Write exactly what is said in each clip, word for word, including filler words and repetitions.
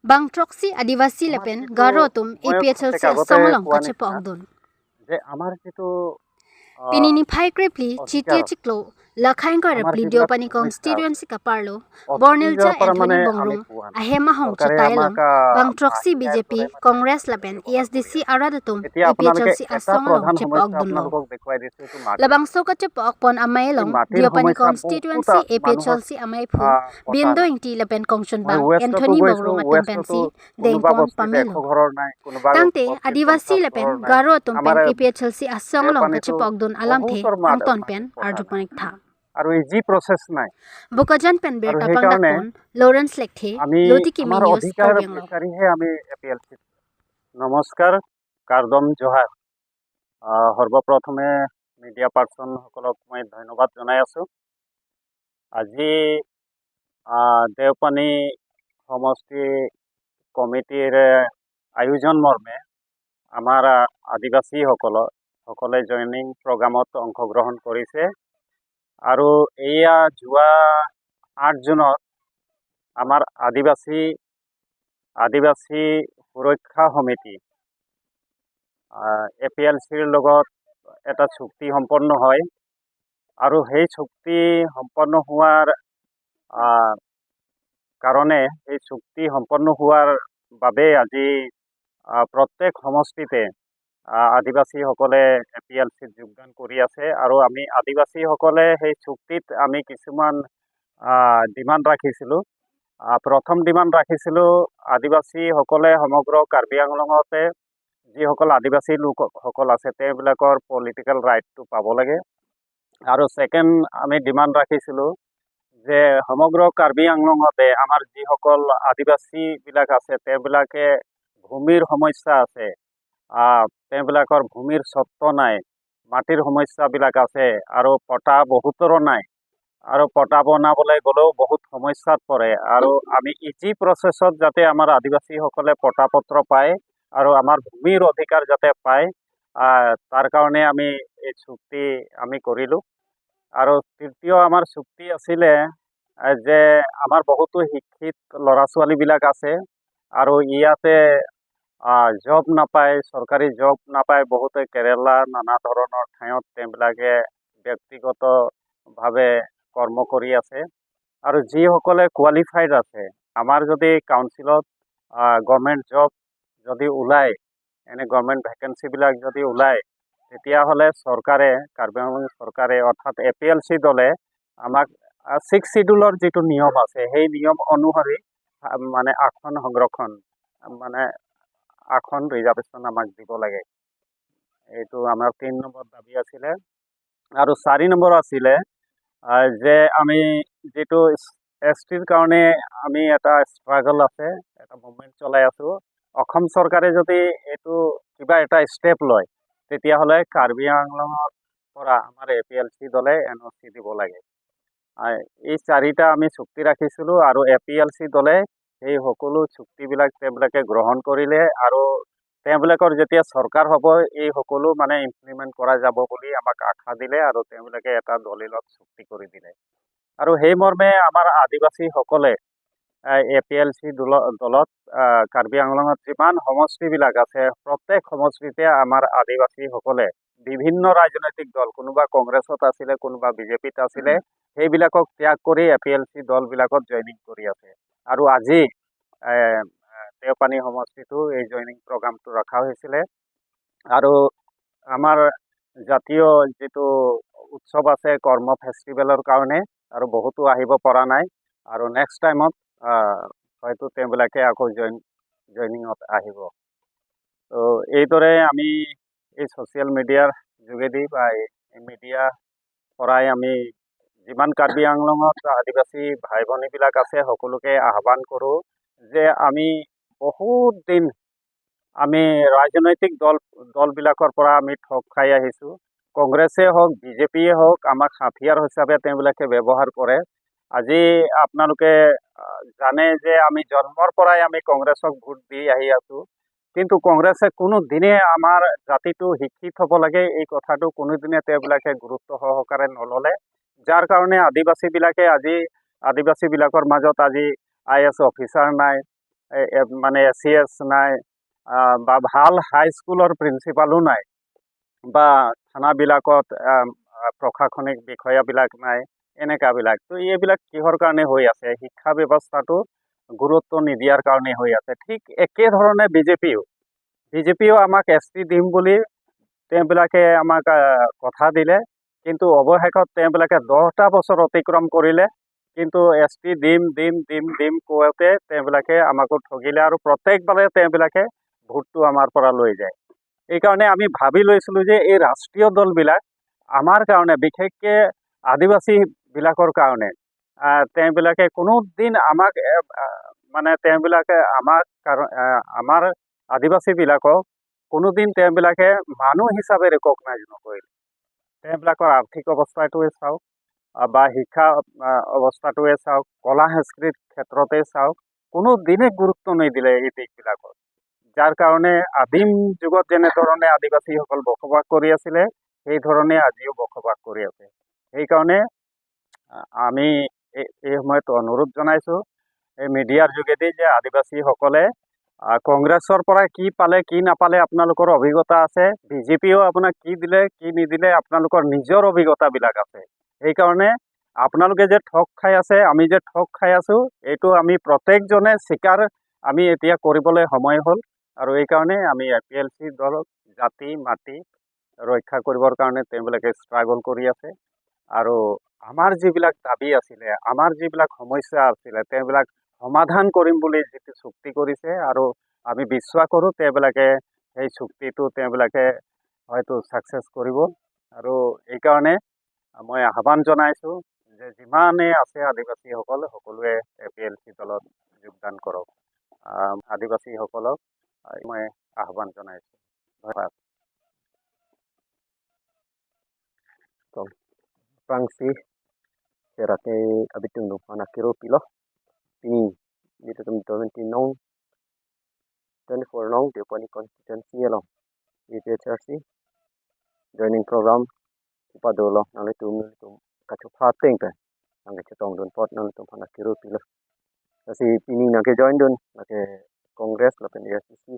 Bang throksi Adivasi lapen Garo atum A P H L C asong along kachepokdun. যে আমাৰ যিটো, আহ, Pini niphai krepli, অধিকাৰ, Chiti achiklo, lakhai ingkoi ra phli Deopani constituency kaparlo, Bornilja Anthony Bongrung ahem ahong chetailong, bang throksi B J P, Congress lapen A S D C arat atum A P H L C asong along chepokdunlo. Labangso kachepokpon amei along, Deopani constituency A P H L C ameiphu Bindo Ingti lapen kongchunbang Anthony Bongrung atum pensi dengpon pamelo. Tangte Adivasi lapen Garo atum pen A P H L C asong along kachepokdun alamthe angton pen arjupon ik tha. আৰু এই যি প্ৰচেছ নাই, Bokajan pen birta pangdakpon Lawrence Lekthe, Lotiki News, Karbi Anglong. বিচাৰিহে আমি A P L চিত। নমস্কাৰ, কাৰ্ডম জোহাৰ। আহ, সৰ্বপ্ৰথমে মিডিয়া পাৰ্চনসকলক মই ধন্যবাদ জনাই আছো। আজি, আহ, দেওপানী সমষ্টি কমিটিৰ আয়োজন মৰ্মে আমাৰ, আহ, আদিবাসীসকলৰ, সকলে জইনিং প্ৰগ্ৰামত অংশগ্ৰহণ কৰিছে। আৰু এয়া যোৱা আঠ জুনত আমাৰ আদিবাসী, আদিবাসী সুৰক্ষা সমিতি, আহ, এ পি এল চিৰ লগত এটা চুক্তি সম্পন্ন হয়। আৰু সেই চুক্তি সম্পন্ন হোৱাৰ, আহ, কাৰণে, সেই চুক্তি সম্পন্ন হোৱাৰ বাবে আজি, আহ, প্ৰত্যেক সমষ্টিতে, আহ, আদিবাসীসকলে এ পি এল চিত যোগদান কৰি আছে। আৰু আমি আদিবাসীসকলে সেই চুক্তিত আমি কিছুমান, আহ, ডিমাণ্ড ৰাখিছিলো। আহ, প্ৰথম ডিমাণ্ড ৰাখিছিলো, আদিবাসীসকলে সমগ্ৰ কাৰ্বি আংলঙতে যিসকল আদিবাসী লোকসকল আছে, তেওঁবিলাকৰ পলিটিকেল ৰাইটটো পাব লাগে। আৰু ছেকেণ্ড, আমি ডিমাণ্ড ৰাখিছিলো যে সমগ্ৰ কাৰ্বি আংলঙতে আমাৰ যিসকল আদিবাসীবিলাক আছে, তেওঁবিলাকে ভূমিৰ সমস্যা আছে, আহ, তেওঁবিলাকৰ ভূমিৰ স্বত্ব নাই, মাটিৰ সমস্যাবিলাক আছে আৰু পটা বহুতৰো নাই। আৰু পটা বনাবলৈ গ'লেও বহুত সমস্যাত পৰে। আৰু আমি ইজি প্ৰচেছত যাতে আমাৰ আদিবাসীসকলে পটা পত্ৰ পায় আৰু আমাৰ ভূমিৰ অধিকাৰ যাতে পায়, আহ, তাৰ কাৰণে আমি এই চুক্তি আমি কৰিলো। আৰু তৃতীয় আমাৰ চুক্তি আছিলে, আহ, যে আমাৰ বহুতো শিক্ষিত ল'ৰা ছোৱালীবিলাক আছে আৰু ইয়াতে, আহ, জব নাপায়, চৰকাৰী জব নাপায়। বহুতে কেৰেলা, নানা ধৰণৰ ঠাইত তেওঁবিলাকে ব্যক্তিগতভাৱে কৰ্ম কৰি আছে। আৰু যিসকলে কোৱালিফাইড আছে, আমাৰ যদি কাউন্সিলত, আহ, গভৰ্ণমেণ্ট জব যদি ওলায়, এনে গভৰ্ণমেণ্ট ভেকেঞ্চিবিলাক যদি ওলায়, তেতিয়াহ'লে চৰকাৰে, কাৰ্বি আংলং চৰকাৰে, অৰ্থাৎ এ পি এল চি দলে আমাক, আহ, ছিক্স শ্বিডিউলৰ যিটো নিয়ম আছে, সেই নিয়ম অনুসৰি, আহ, মানে আসন সংৰক্ষণ, মানে আসন ৰিজাৰ্ভেশ্যন আমাক দিব লাগে। এইটো আমাৰ তিনি নম্বৰ দাবী আছিলে। আৰু চাৰি নম্বৰ আছিলে, আহ, যে আমি যিটো এছ টিৰ কাৰণে আমি এটা ষ্ট্ৰাগল আছে, এটা মুভমেণ্ট চলাই আছো। অসম চৰকাৰে যদি এইটো কিবা এটা ষ্টেপ লয়, তেতিয়াহ'লে কাৰ্বি আংলঙৰ পৰা আমাৰ এ পি এল চি দলে এন অ' চি দিব লাগে। আহ, এই চাৰিটা আমি চুক্তি ৰাখিছিলো আৰু এ পি এল চি দলে সেই সকলো চুক্তিবিলাক তেওঁবিলাকে গ্ৰহণ কৰিলে আৰু তেওঁবিলাকৰ যেতিয়া চৰকাৰ হ'ব, এই সকলো মানে ইমপ্লিমেণ্ট কৰা যাব বুলি আমাক আশা দিলে আৰু তেওঁবিলাকে এটা দলিলত চুক্তি কৰি দিলে। আৰু সেই মৰ্মে আমাৰ আদিবাসীসকলে, আহ, এ পি এল চি দল-, দলত, আহ, কাৰ্বি আংলঙত যিমান সমষ্টিবিলাক আছে, প্ৰত্যেক সমষ্টিতে আমাৰ আদিবাসীসকলে বিভিন্ন ৰাজনৈতিক দল, কোনোবা কংগ্ৰেছত আছিলে, কোনোবা বি জে পিত আছিলে, সেইবিলাকক ত্যাগ কৰি এ পি এল চি দলবিলাকত জইনিং কৰি আছে। আৰু আজি, এ, দেওপানী সমষ্টিতো এই জইনিং প্ৰগ্ৰামটো ৰখা হৈছিলে। আৰু আমাৰ জাতীয় যিটো উৎসৱ আছে কৰ্ম ফেষ্টিভেলৰ কাৰণে, আৰু বহুতো আহিব পৰা নাই। আৰু নেক্সট টাইমত, আহ, হয়তো তেওঁবিলাকে আকৌ জইন, জইনিঙত আহিব। তো এইদৰে আমি এই ছ'চিয়েল মিডিয়াৰ যোগেদি বা এই মিডিয়া পৰাই আমি যিমান কাৰ্বি আংলঙত আদিবাসী ভাই ভনীবিলাক আছে, সকলোকে আহ্বান কৰো যে আমি বহুত দিন আমি ৰাজনৈতিক দল, দলবিলাকৰ পৰা আমি ঠগ খাই আহিছো। কংগ্ৰেছে হওক, বি জে পিয়ে হওক, আমাক হাথিয়াৰ হিচাপে তেওঁবিলাকে ব্যৱহাৰ কৰে। আজি আপোনালোকে, আহ, জানে যে আমি জন্মৰ পৰাই আমি কংগ্ৰেছক ভোট দি আহি আছো, কিন্তু কংগ্ৰেছে কোনো দিনে আমাৰ জাতিটো শিক্ষিত হ'ব লাগে, এই কথাটো কোনোদিনে তেওঁবিলাকে গুৰুত্ব সহকাৰে নললে, যাৰ কাৰণে আদিবাসীবিলাকে আজি, আদিবাসীবিলাকৰ মাজত আজি আই এ এছ অফিচাৰ নাই, এ, এ, মানে এ চি এছ নাই, আহ, বা ভাল হাই স্কুলৰ প্ৰিন্সিপালো নাই, বা থানাবিলাকত, আহ, প্ৰশাসনিক বিষয়াবিলাক নাই, এনেকাবিলাক। তো এইবিলাক কিহৰ কাৰণে হৈ আছে? শিক্ষা ব্যৱস্থাটো গুৰুত্ব নিদিয়াৰ কাৰণে হৈ আছে। ঠিক একেধৰণে বি জে পিও, বি জে পিও আমাক এছ টি দিম বুলি তেওঁবিলাকে আমাক, আহ, কথা দিলে, কিন্তু অৱশেষত তেওঁবিলাকে দহটা বছৰ অতিক্ৰম কৰিলে, কিন্তু এছ টি দিম, দিম, দিম, দিম কওঁতে তেওঁবিলাকে আমাকো ঠগিলে আৰু প্ৰত্যেকবাৰে তেওঁবিলাকে ভোটটো আমাৰ পৰা লৈ যায়। এইকাৰণে আমি ভাবি লৈছিলো যে এই ৰাষ্ট্ৰীয় দলবিলাক আমাৰ কাৰণে, বিশেষকে আদিবাসীবিলাকৰ কাৰণে, আহ, তেওঁবিলাকে কোনোদিন আমাক, এ, আহ, মানে, তেওঁবিলাকে আমাক কাৰ-, আহ, আমাৰ আদিবাসীবিলাকক কোনোদিন তেওঁবিলাকে মানুহ হিচাপে ৰেকগনাইজ নকৰিলে। তেওঁবিলাকৰ আৰ্থিক অৱস্থাটোৱে চাওক, আহ, বা শিক্ষা, আহ, অৱস্থাটোৱে চাওক, কলা সংস্কৃতিৰ ক্ষেত্ৰতে চাওক, কোনোদিনে গুৰুত্ব নিদিলে এই দিশবিলাকত। যাৰ কাৰণে আদিম যুগত যেনেধৰণে আদিবাসীসকল বসবাস কৰি আছিলে, সেই ধৰণে আজিও বসবাস কৰি আছে। সেইকাৰণে আ-, আমি এই, এই সময়ত অনুৰোধ জনাইছো এই মিডিয়াৰ যোগেদি যে আদিবাসীসকলে, আ, কংগ্ৰেছৰ পৰা কি পালে, কি নাপালে আপোনালোকৰ অভিজ্ঞতা আছে, বি জে পিও আপোনাক কি দিলে, কি নিদিলে, আপোনালোকৰ নিজৰ অভিজ্ঞতাবিলাক আছে। সেইকাৰণে আপোনালোকে যে ঠগ খাই আছে, আমি যে ঠগ খাই আছো, এইটো আমি প্ৰত্যেকজনে স্বীকাৰ আমি এতিয়া কৰিবলৈ সময় হ'ল। আৰু এইকাৰণে আমি এ পি এল চি দলক জাতি, মাটি ৰক্ষা কৰিবৰ কাৰণে তেওঁবিলাকে ষ্ট্ৰাগল কৰি আছে। আৰু আমাৰ যিবিলাক দাবী আছিলে, আমাৰ যিবিলাক সমস্যা আছিলে, তেওঁবিলাক সমাধান কৰিম বুলি যিটো চুক্তি কৰিছে, আৰু আমি বিশ্বাস কৰোঁ, তেওঁবিলাকে সেই চুক্তিটো তেওঁবিলাকে হয়তো ছাকচেছ কৰিব। আৰু এইকাৰণে মই আহ্বান জনাইছোঁ যে যিমানে আছে আদিবাসীসকল, সকলোৱে এ পি এল চি দলত যোগদান কৰক। আহ, আদিবাসীসকলক, আহ, মই আহ্বান জনাইছোঁ। ধন্যবাদ। Kong, prangsi, serake abitung dungphan akiro pilo. Pini, nelitum twenty nong, twenty-four nong Deopani constituency along A P H R C joining program kepadolo, nanglitum, nanglitum kachopha ateng pen nangkachetongdun apot nanglitumphan akiro pilo. Lasi pini nangkejoindun lake Congress lapen A I C C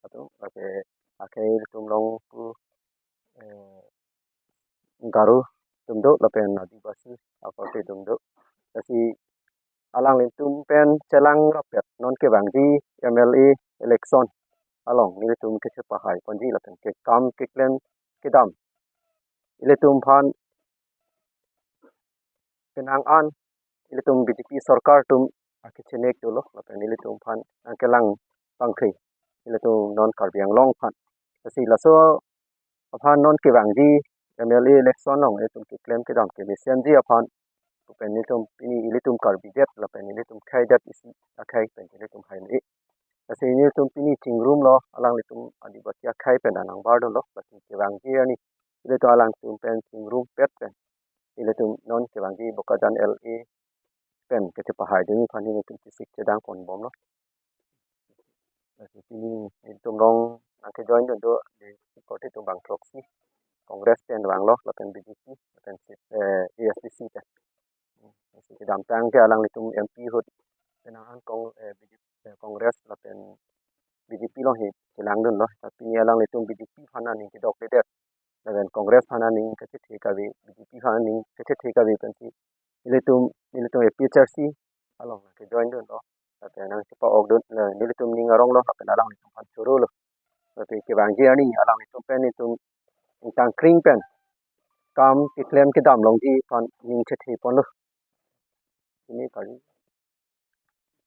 atum, lake akhei atum along pu, eh, Garo atum do lapen Adivasi akorte atum do. Lasi alanglitum pen chelang rapet non kevangji M L A election along nelitum kechepahai ponji lapen kekam keklem kedam ilitum aphan penang an ilitum B J P sorkar atum akechenek dolo lapen ilitum aphan nangkelang pangkri ilitum non Karbi Anglong aphan. Lasi laso aphan non kevangji M L A election along ilitum keklem kedam kemesenji aphan, lapen ilitum pini ilitum Karbi det lapen ilitum khei det isi akhei pen ilitum haile. Lasi nelitum pini chingrumlo, alanglitum Adivasi akhei pen anang bardolo, lasi kevangji arni ilitum alangtum pen chingrumpet pen ilitum non kevangji Bokajan L A pen kechepahaidun aphan nelitum kesik chedang ponbomlo. Lasi pini nelitum along nangkejoindun do, di akorte atum bang throksi, Congress pen vanglo lapen B J P lapen, eh, A I C C pen. Kedamtang ke alanglitum M P ahut penang an Cong-, eh, B J P, eh, Congress lapen B J P along hi chelangdunlo. Tapi pini alanglitum B J P aphan aning kedokledet lapen Congress aphan aning kachethe kave, B J P aphan aning kachethe kave pensi ilitum, ilitum A P H R C along nangkejoindunlo. Lapen nangchepa-okdun, eh, nelitum ning aronglo lapen alanglitum aphan chorolo. Lapen kevangji arni alanglitum pen ilitum ingtangkring pen kam keklem kedam longji aphan ning chethe ponlo. Pini kali.